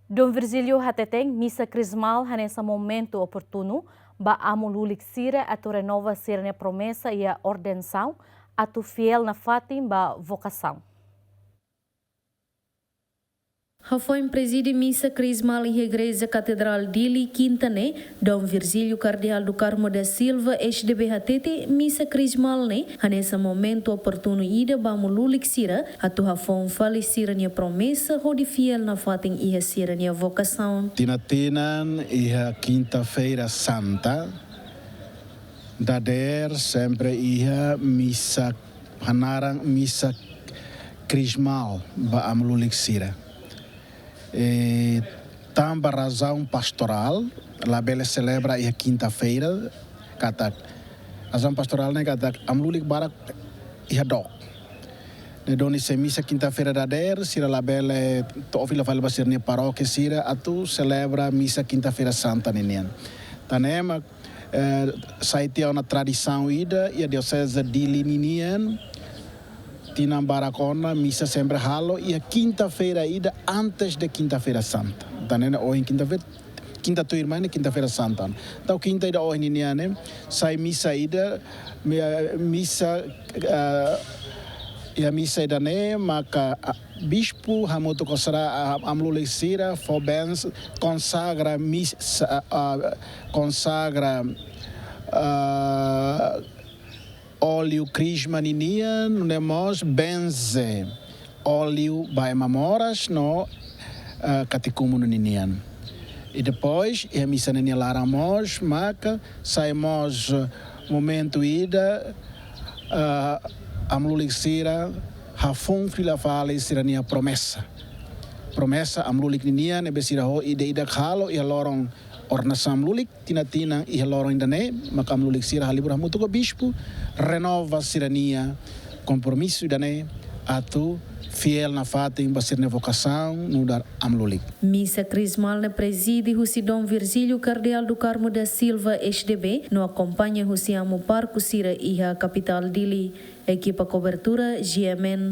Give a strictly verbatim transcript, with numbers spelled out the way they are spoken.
Dom Virgílio hateten misa krizmal hanesan momentu oportunu ba amu lulik sira atu renova sira-nia promesa iha ordenasaun atu fiél nafatin ba vokasaun. Hafoin prezide misa krizmal iha Igreja Katedrál Dili, kinta ne'e, Dom Virgílio Cardeal do Carmo da Silva, S D B, hateten misa krizmal ne'e hanesan momentu oportunu ida ba amu lulik sira atu hafoun fali sira-nia promesa hodi fiél nafatin iha sira-nia vokasaun. Tinan-tinan iha Kinta-feira Santa dadeer sempre iha misa, hanaran misa krizmal ba amu lulik sira. E, tanba razaun pastorál, labele selebra iha kinta-feira, katak razaun pastorál ne'e katak amu lulik barak iha dook. Ne'e duni se misa kinta-feira dadeer, sira labele to'o fila fali ba sira-nia parókia sira atu selebra misa Kinta-feira Santa ninian. Tan ne'e mak, eh, sai tiha ona tradisaun ida iha Dioseze Dili ninian, tinan barak ona misa sempre halo iha kinta-feira ida antes de Kinta-feira Santa. Tan ne'e ohin kinta-feira, kinta tuirmai ne'e Kinta-feira Santa. Entaun kinta ida ohin ninian ne'e sai misa ida, mi-, misa, eh, iha misa ida-ne'e maka, ah, bispu hamutuk ho sira, ah, amu lulik sira fó bens-, konsagra misa, ah, konsagra, ah, óleu krizma ninian, nune'e mós benze óleu ba ema moras no, ah, katekumunu ninian. I depois, iha misa ne'e nia laran mós maka sai mós, ah, momentu ida, ah, amu lulik sira hafoun fila fali sira-nia promesa. Promesa amu lulik ninian ne'ebé sira ho ida-idak halo iha loron ordenasaun amu lulik, tinan-tinan iha loron ida-ne'e maka amu lulik sira halibur hamutuk ho bispu, renova sira-nia kompromisu ida-ne'e atu fiél nafatin ba sira-nia vokasaun nu'udar amu lulik. Misa krizmal ne'e prezide husi Dom Virgílio Cardeal do Carmo da Silva, S D B, no akompaña husi amu pároku sira iha kapitál Dili. Ekipa kobertura, G M N.